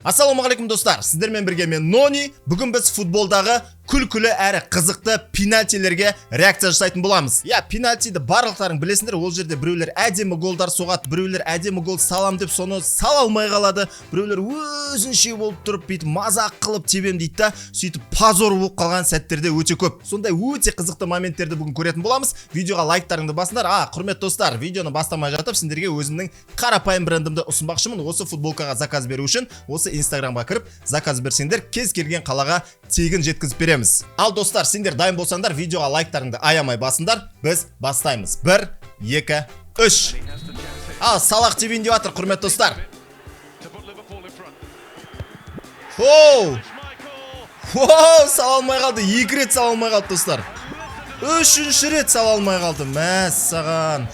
Ассалаумағалейкум, достар! Сіздермен бірге мен, Нони. Бүгін біз футболдағы күлкілі әрі қызықты пенальтилерге реакция жасайтын боламыз. Иә, пенальтиді барлықтарың білесіңдер. Ол жерде біреулер әдемі голдар соғады, біреулер әдемі гол салам деп, соны сала алмай қалады, біреулер өзінше болып тұрып, бүйтіп мазақ қылып тебем дейді да, сөйтіп позор болып қалған сәттерде өте көп. Сондай өте қызықты моменттерді бүгін көретін боламыз. Видеоға лайктарыңды басыңдар. А, құрметті достар, видеоны бастамай жатып, сендерге өзімнің қарапайым брендімді ұсынбақшымын. Осы футболкаға заказ беру үшін осы инстаграмға кіріп, заказ берсеңдер, кез келген қалаға тегін жеткізіп береміз. Ал, достар, сендер дайын болсаңдар, видеоға лайктарыңды аямай басыңдар. Біз бастаймыз. Бір, екі, үш. Ал, Салах тебейін деп жатыр, құрметті достар. Оу! Оу, сала алмай қалды. Екі рет сала алмай қалды, достар. Үшінші рет сала алмай қалды. Мәссаған.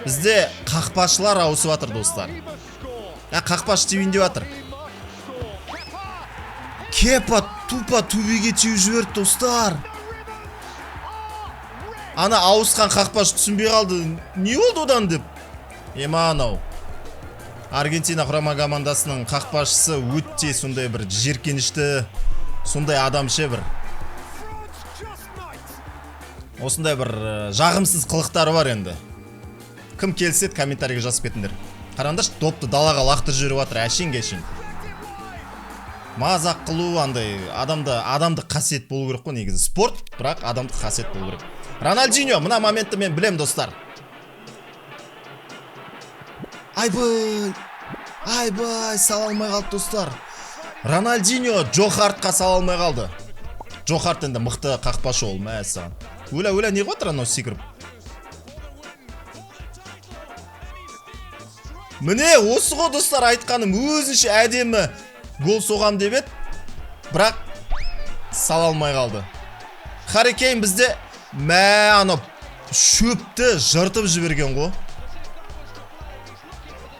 Бізде қақпашылар ауысып жатыр, достар. Ә, қақпашы тебейін деп жатыр. Кепа тупо төбеге теуіп жіберді, достар. Ана ауысқан қақпашы түсінбей қалды. Не болды одан деп. Ема, анау. Аргентина құрама командасының қақпашысы өте сондай бір жеркенішті, сондай адам ше бір. Осындай бір жағымсыз қылықтары бар енді. Кім келіседі, комментарийге жазып кетіңдер. Қараңдаршы, допты далаға лақтырып жіберіп жатыр әшейін кешін. Мазақ қылу андай адамда адамдық қасиет болу керек қой негізі. Спорт, бірақ адамдық қасиет болу керек. Рональдиньо, мына моментті мен білем, достар. Айбай! Айбай, сала алмай қалды, достар. Рональдиньо Джо Хартқа сала алмай қалды. Джо Харт енді мықты қақпашы ол, мәссаған. Өлә, өлә, не қылып жатыр анау секіріп? Міне, осы ғой, достар, айтқаным, өзінше әдемі гол соғам деп еді, бірақ сала алмай қалды. Харри Кейн бізде, мә, анау шөпті жыртып жіберген ғой.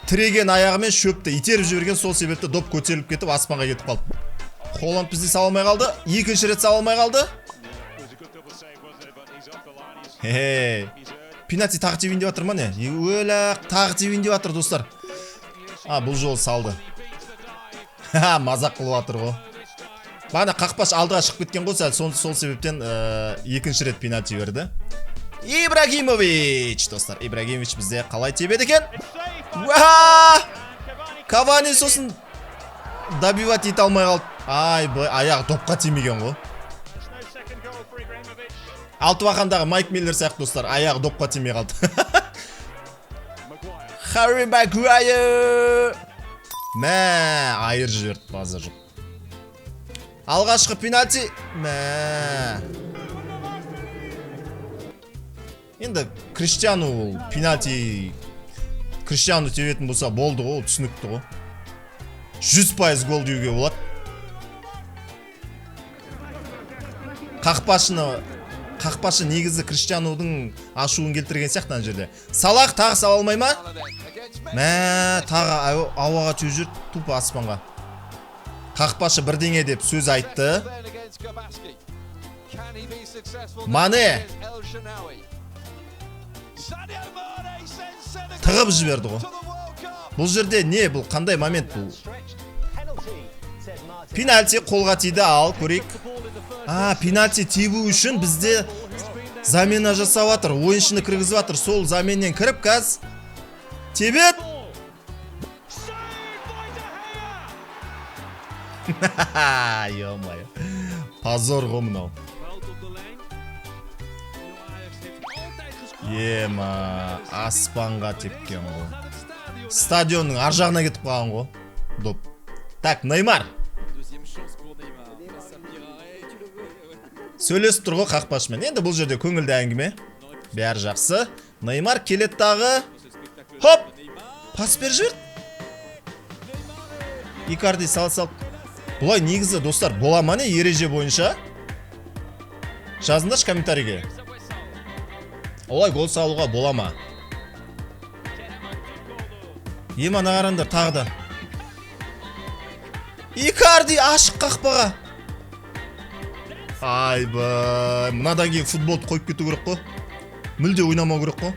Тіреген аяғымен шөпті итеріп жіберген, сол себепті доп көтеріліп кетіп, аспанға кетіп қалды. Холланд бізде сала алмай қалды. Екінші рет сала алмай қалды. Хе-хе. Пенальти тағы тебейін деп жатыр ма не? Өлә, тағы тебейін деп жатыр, достар. А, бұл жолы салды. Ха, мазақ қылып жатыр ғой. Бағана қақпаш алдыға шығып кеткен ғой сәл, сол себептен екінші рет пенальти берді. Ибрагимович, достар, Ибрагимович бізде қалай тебеді екен? Уа! Кавани сосын добивать ете алмай қалды. Ай, бай, аяғы допқа тимеген ғой. Алтыбақандағы Майк Миллер сияқты, достар, аяғы допқа тимей қалды. Харри Магуайр! Мә, айыр жіберді, базар жоқ. Алғашқы пенальти. Мә. Енді Криштиану ол пенальти, Криштиану тебетін болса болды ғой, ол түсінікті ғой. 100% гол деуге болады. Қақпашы негізі Криштианудың ашуын келтірген сияқты ана жерде. Салах тағы сала алмай ма? Мә, тағы ауаға теуіп жүр, тупо аспанға. Қақпашы бірдеңе деп сөз айтты. Мане тығып жіберді ғой. Бұл жерде не, бұл қандай момент бұл? Пенальти қолға тиді, ал көрейік. А, пенальти тебу үшін бізде замена жасап жатыр, ойыншыны кіргізіп жатыр. Сол заменнен кіріп қазір тебет. Ё-моё. Позор ғой мынау. Ема, аспанға тепкен ғой. Стадионның ар жағына кетіп қалған ғой доп. Так, Неймар. Сөйлесіп тұр ғой қақпашымен. Енді бұл жерде көңілді әңгіме. Бәрі жақсы. Неймар келеді тағы. Хоп! Пас беріп жіберді. Икарди сал салып. Бұлай негізі, достар, бола ма не ереже бойынша? Жазыңдаршы комментарийге. Олай гол салуға бола ма? Ема, ана қараңдар тағы да. Икарди ашық қақпаға. Айбай, мынадан кейін футболды қойып кету керек қой. Мүлде ойнамау керек қой.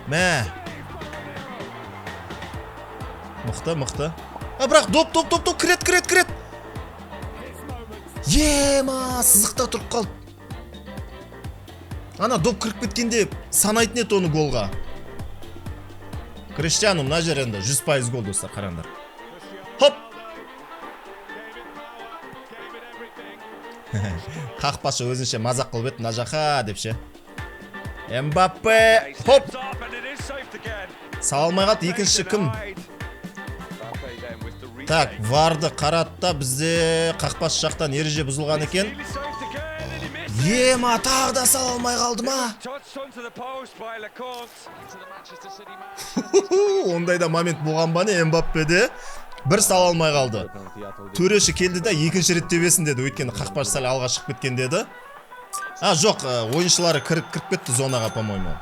Мә. Мықты, мықты. А, бірақ доп, доп, доп, доп, кіреді, кіреді, кіреді. Ема, сызықта тұрып қалды. Ана доп кіріп кеткенде санайтын еді оны голға. Криштиану мына жер енді 100% гол, достар, қараңдар. Хоп! Қақпашы өзінше мазақ қылып еді, мына жаққа деп ше. Мбаппе, хоп! Сала алмай қалды, екінші кім? Так, варды қарады да, бізде қақпашы жақтан ереже бұзылған екен. Ема, тағы да сала алмай қалды ма? Ондай да момент болған ба не Мбаппеде? Бір сала алмай қалды. Төреші келді да екінші рет тебесін деді, өйткені қақпашы сәл алға шығып кеткен деді. А, жоқ, ойыншылары кіріп кетті зонаға, по-моему.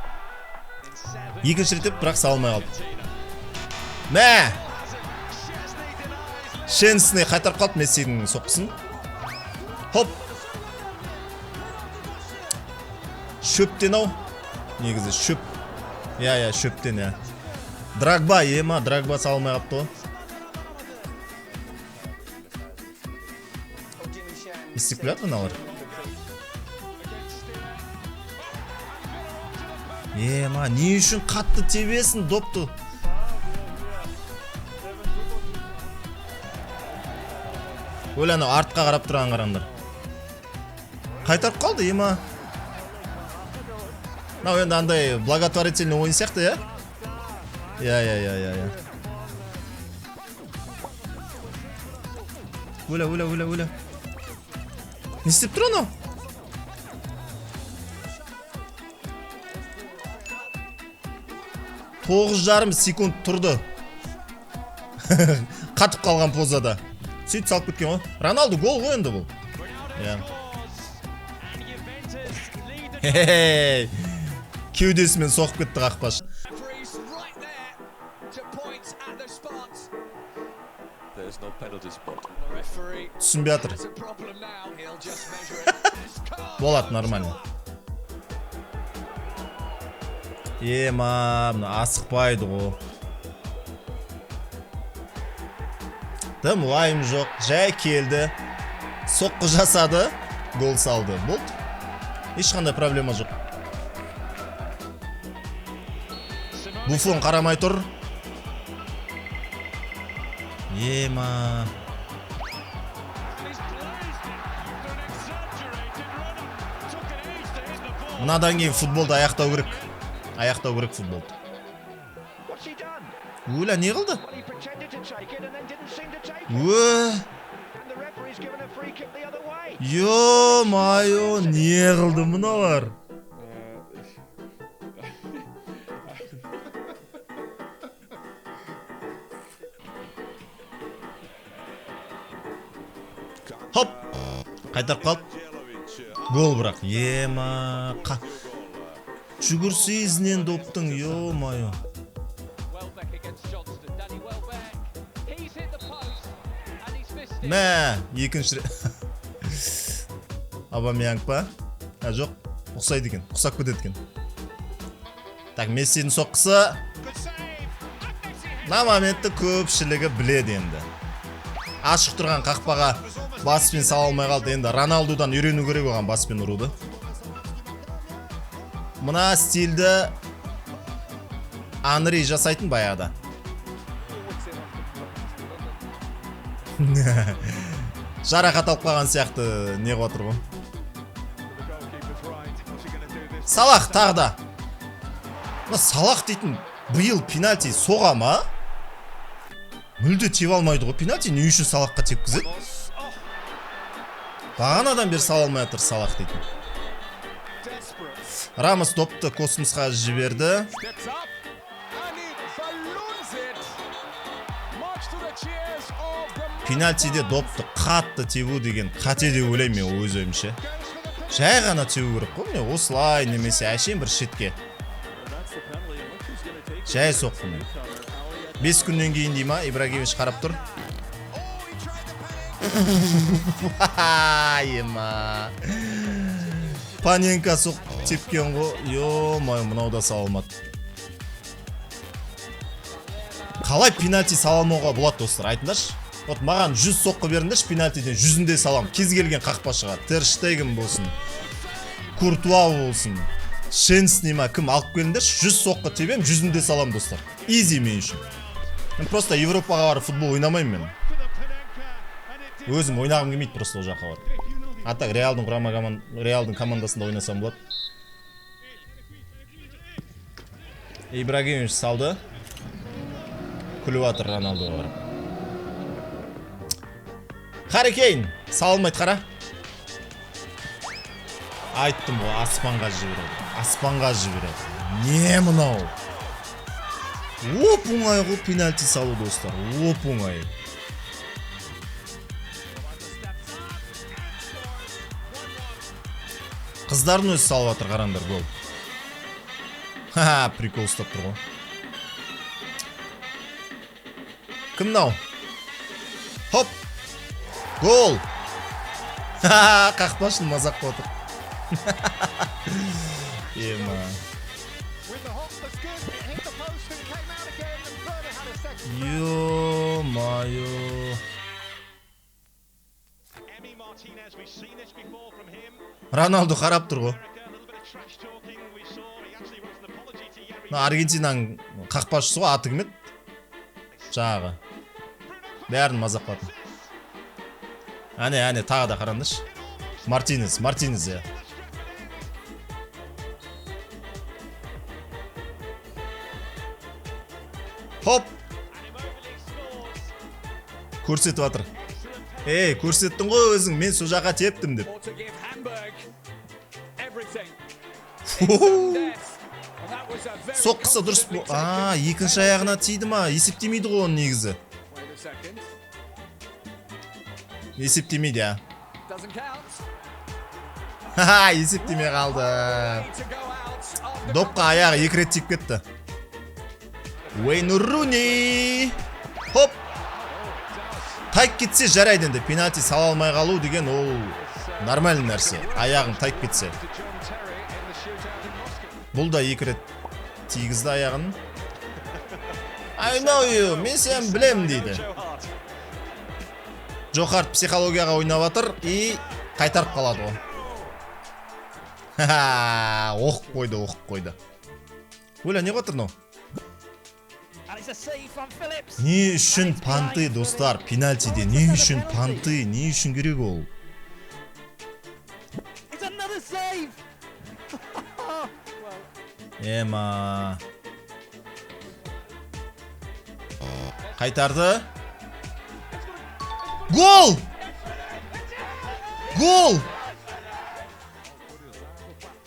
Екінші рет деп, бірақ сала алмай қалды. Мә! Шенсіне қайтарып қалды Мессидің соққысын. Хоп! Шөптен ау. Негізі шөп. Иә, иә, шөптен, иә. Драгба, ема, Драгба сала алмай қалыпты ғой. Не істеп келе жатыр мыналар? Ема, не үшін қатты тебесің допты? Өл, анау артқа қарап тұрған қараңдар. Қайтарып қалды, ема. Мынау енді андай благотворительный ойын сияқты, иә? Иә, иә, иә, иә, иә. Өлә, өлә, өлә, өлә. Не істеп тұр анау? Тоғыз жарым секунд тұрды. Қатып қалған позада. Сөйтіп салып кеткен ғой. Роналду гол ғой енді бұл. Иә. Хе-хе-хе. Кеудесімен соғып кетті қақпашы. Түсінбей жатыр. Болады, нормально. Ема, мына асықпайды ғой. Дым уайым жоқ, жай келді. Соққы жасады, гол салды. Болды. Ешқандай проблема жоқ. Буфон қарамай тұр. Ема. Мынадан кейін футболды аяқтау керек. Аяқтау керек футболды. Өлә, не қылды? Ө. Ё-моё, не қылды мыналар? Хоп! Қайтарып қалды. Гол бірақ. Ема, жүгірсе ізінен доптың, ё-моё. Мә, екінші рет. Обамеянг па? А, жоқ, ұқсайды екен, ұқсап кетеді екен. Так, Мессидің соққысы. Мына моментті көпшілігі біледі енді. Ашық тұрған қақпаға баспен сала алмай қалды. Енді Роналдудан үйрену керек оған баспен ұруды. Мына стильді Анри жасайтын баяғыда. Жарақат алып қалған сияқты не қылып отыр ғой. Салах тағы да. Мына Салах дейтін биыл пенальти соға ма? Мүлде тебе алмайды ғой пенальти. Не үшін Салахқа тепкізеді? Бағанадан бері сала алмай жатыр Салах дейтін. Рамос допты космосқа жіберді. Пенальтиде допты қатты тебу деген қате деп ойлаймын мен өз ойымша. Жай ғана тебу керек қой, міне осылай немесе әшейін бір шетке. Жай соқты міне. 5 күннен кейін дей ма, Ибрагимович қарап тұр. Ема. Паненка соқ тепкен ғой. Ё-моё, мынау да сала алмады. Қалай пенальти сала алмауға болады, достар, айтыңдаршы. Вот маған 100 соққы беріңдерші пенальтиден, 100-інде салам. Кез келген қақпашыға, Тер Штеген болсын, Куртуа болсын, Шенсни ма, кім алып келіңдерші, 100 соққы тебем, 100-інде салам, достар. Изи мен үшін. Мен просто Европаға барып футбол ойнамаймын мен. Өзім ойнағым келмейді просто ол жаққа барып. А так Реалдың құрама Реалдың командасында ойнасам болады. Ибрагимович салды. Күліп жатыр Роналдоға қарап. Харри Кейн салмайды, қара. Айттым ғой, аспанға жібереді. Аспанға жібереді. Не мынау? Оп оңай ғой пенальти салу, достар. Оп оңай. Қыздардың өзі салып жатыр, қараңдар, гол. Ха-ха, прикол ұстап тұр ғой. Кім мынау? Хоп! Гол! Ха-ха, қақпашын мазақ қылып отыр. Ема. Ё-моё. Роналду қарап тұр ғой. Мына Аргентинаның қақпашысы ғой, аты кім еді? Жаңағы. Бәрін мазақ қылатын. Әне, әне, тағы да қараңдаршы. Мартинес, Мартинес, иә. Хоп! Көрсетіп жатыр. Ей, көрсеттің ғой өзің, мен сол жаққа тептім деп. Соққысы дұрыс А, екінші аяғына тиді ма? Есептемейді ғой оны негізі. Есептемейді, а. Ха-ха, есептемей қалды. Допқа аяғы екі рет тиіп кетті. Уэйн Руни. Хоп. Тайып кетсе жарайды енді. Пенальти сала алмай қалу деген ол нормальный нәрсе. Аяғың тайып кетсе. Бұл да екі рет тигізді аяғын. I know you, мен сені білемін дейді. Джо Харт психологияға ойнап жатыр и қайтарып қалады ғой. Ха-ха, оқып қойды, оқып қойды. Оля, не қылып жатыр мынау? Не үшін панты, достар, пенальтиде не үшін панты, не үшін керек ол? Ема. Қайтарды. Гол! Гол!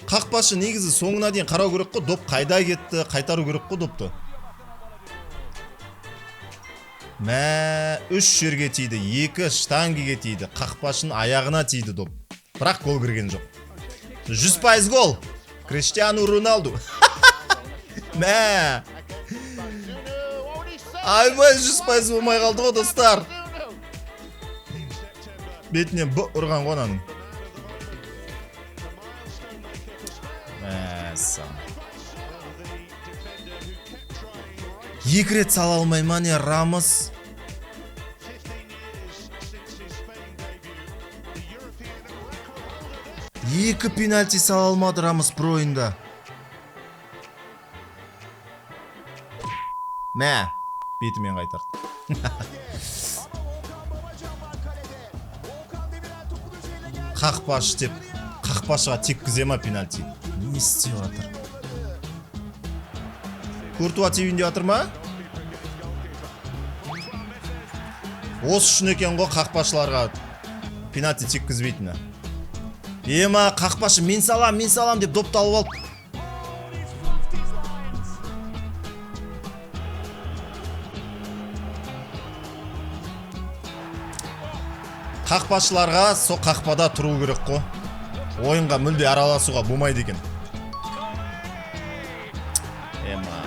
Қақпашы негізі соңына дейін қарау керек қой, доп қайда кетті, қайтару керек қой допты. Мә, 3 жерге тиді, 2 штангеге тиді, қақпашының аяғына тиді доп. Бірақ гол кірген жоқ. 100% гол. Криштиану Роналду. Мә. Айбай, 100% болмай қалды ғой, достар. Бетінен б ұрған ғой ананың. Мәссаған. Екі рет сала алмай ма не, Рамос? Екі пенальти сала алмады Рамос бір ойында. Мә, бетімен қайтарды. Қақпашы деп, қақпашыға тепкізе ма пенальти? Не істеп жатыр? Куртуа тебейін деп жатыр ма? Осы үшін екен ғой қақпашыларға пенальти тепкізбейтіні. Ема, қақпашы мен салам, мен салам деп допты алып алып. Қақпашыларға со қақпада тұру керек қой. Ойынға мүлде араласуға болмайды екен. Ема.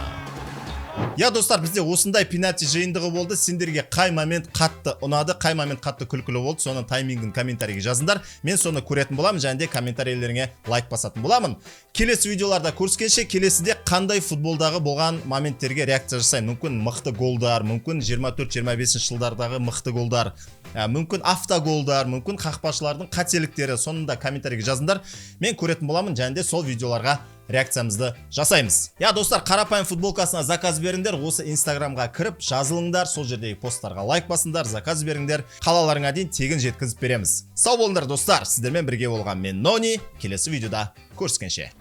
Иә, достар, бізде осындай пенальти жиынтығы болды. Сендерге қай момент қатты ұнады, қай момент қатты күлкілі болды, соның таймингін комментарийге жазыңдар. Мен соны көретін боламын және де комментарийлеріңе лайк басатын боламын. Келесі видеоларда көріскенше! Келесіде қандай футболдағы болған моменттерге реакция жасаймын? Мүмкін, мықты голдар, мүмкін, 24-25 жылдардағы мықты голдар, мүмкін, автоголдар, мүмкін, қақпашылардың қателіктері. Соны да комментарийге жазыңдар, мен көретін боламын және де сол видеоларға реакциямызды жасаймыз. Иә, достар, қарапайым футболкасына заказ беріңдер. Осы инстаграмға кіріп жазылыңдар, сол жердегі посттарға лайк басыңдар, заказ беріңдер, қалаларыңа дейін тегін жеткізіп береміз. Сау болыңдар, достар! Сіздермен бірге болған мен, Нони. Келесі видеода көріскенше!